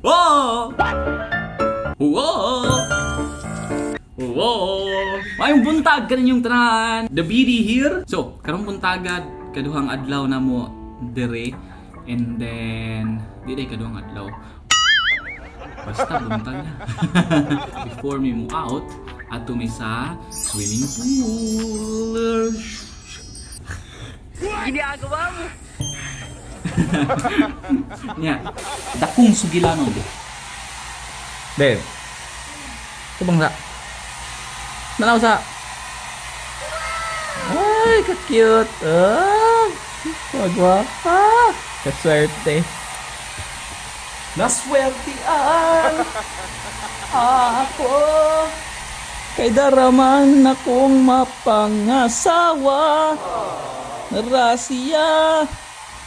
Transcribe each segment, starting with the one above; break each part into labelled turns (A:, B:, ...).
A: Wow! Wow! Wow! Maayong buntag kaninyong tanan. The BD here. So, karong buntaga, kaduhang adlaw na mo dire and then di day kaduhang adlaw. Basta buntag na. Before mi mo out, ato mi sa swimming pool. Ginagawa mo. Nya, dakong sugilanon. Babe. Ito bang sa? Nanaw sa? Ay, ka-cute. Ah, kagwapa. Kaswerte. Naswertian ako. Kay daraman akong mapangasawa. Rasiya.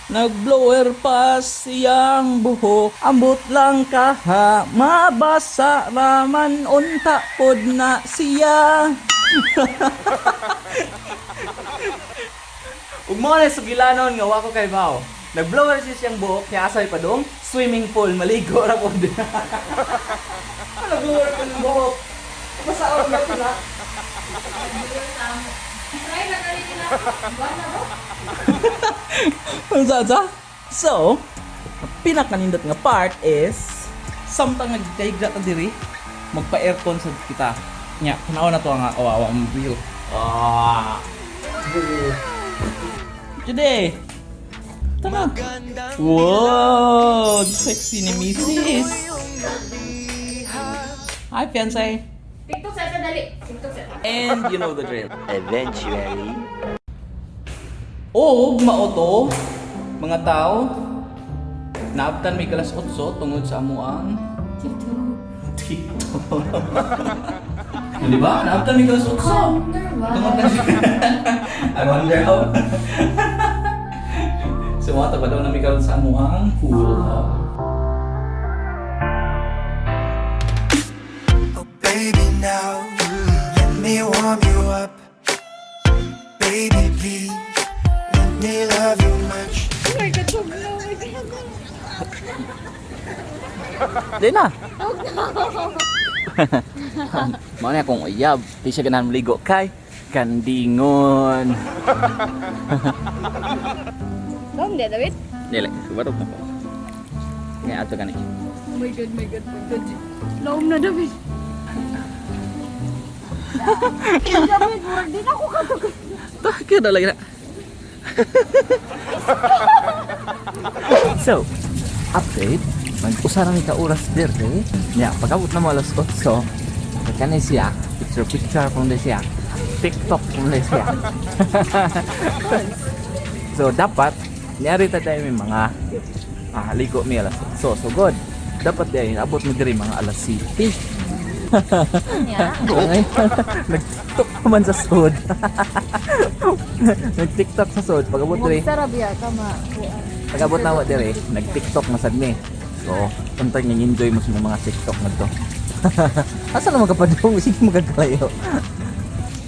A: Nag-blower pa siyang buhok. Ambot lang kaha, mabasa raman unta pod na siya. Ug mao na sugilanon nga wa ko kay bao. Nag-blower siya siyang buhok kaya asay pa dong swimming pool maligo ra pod. Nag-blower pa ng buhok. Basa ako na na.
B: Try na kali nila. Buwan na ba?
A: Ano sa? So, ang pinakanindot nga part is samtang nagkaigla ta diri, magpa-aircon sa kita. Nya, tanaw na to nga awa ang view. Ah. Today. Tara. Wow, sexy ni Mrs. Hi, fiancé.
B: TikTok sa ito, dali. TikTok sa ito.
A: And you know the drill.
C: Eventually.
A: Og mao to, mga tao, naabtan may alas 8 tungod sa amuang
B: TikTok.
A: TikTok. Di ba? Naabtan may alas 8.
B: Wonder why.
A: Tungod na siya. I wonder how. So mga pa daw nami karon sa amuang pool.
D: Oh, baby, now let me warm you up. Baby, please let me love you much.
B: Oh my God, huwag na. Oh my God.
A: Di na. Mao na akong uyab. Di siya ganahan maligo kay kandingon.
B: Dom, di, David?
A: Dili, subarog na ko. Nga ato gani.
B: Oh my God, my God, my God. Laom na, David. David, murag din ako katugod.
A: Takir na lagi na. So, update. Mag-usa na mi ka oras dire. Nya, pag-abot na mo alas 8, kani siya, picture picture kung di siya. TikTok kung di siya. So, dapat, niyari ta tayo may mga ligo mi alas 8. So, good. Dapat di abot mi diri mga alas 7.
B: Nya.
A: Ngayon, nag-TikTok man sa sud. Nag-TikTok sa sud. Pag-abot diri,
B: Sarap ya, tama.
A: pag-abot na mo diri, nag-TikTok na sad mi. So, untay nga enjoy mo sa mga TikTok na to. Asa na magkapadung? Sige magkakalayo.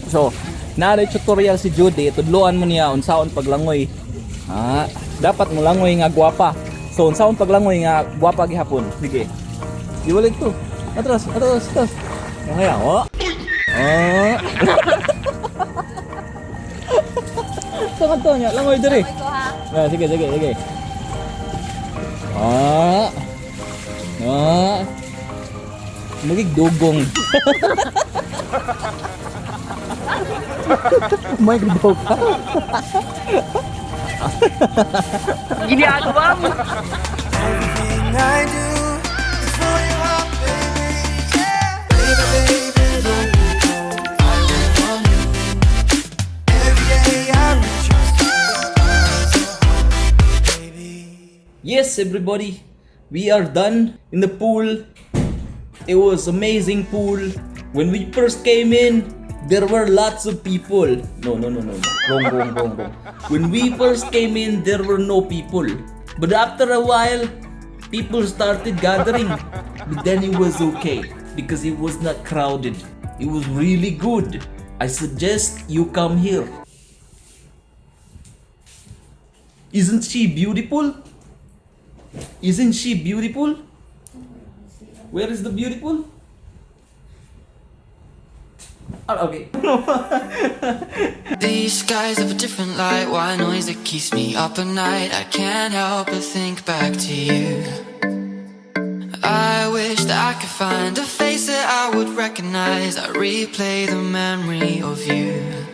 A: So, naa tutorial si Judy, tudloan mo niya unsaon paglangoy. Ah, dapat mo langoy nga gwapa. So, unsaon paglangoy nga gwapa gihapon. Sige. Iwalig to. Atras, atras, atras. Okay, oh. Oh. Tungod to niya, langoy diri.
B: Ito ha.
A: Ah, sige, sige, sige. Ah. Ah. Magig dugong. May dugong ka. Ginagawa mo.
D: Everything I do is for your heart, baby. Yeah. Baby, baby, don't you know I will want you. Every day I rejoice so hard, baby.
A: Yes, everybody. We are done in the pool. It was amazing pool. When we first came in, there were lots of people. No. Wrong, wrong, wrong, wrong. When we first came in, there were no people. But after a while, people started gathering. But then it was okay because it was not crowded. It was really good. I suggest you come here. Isn't she beautiful? Isn't she beautiful? Where is the beautiful? Ah, okay.
C: These skies have a different light. White noise that keeps me up at night. I can't help but think back to you. I wish that I could find a face that I would recognize. I replay the memory of you.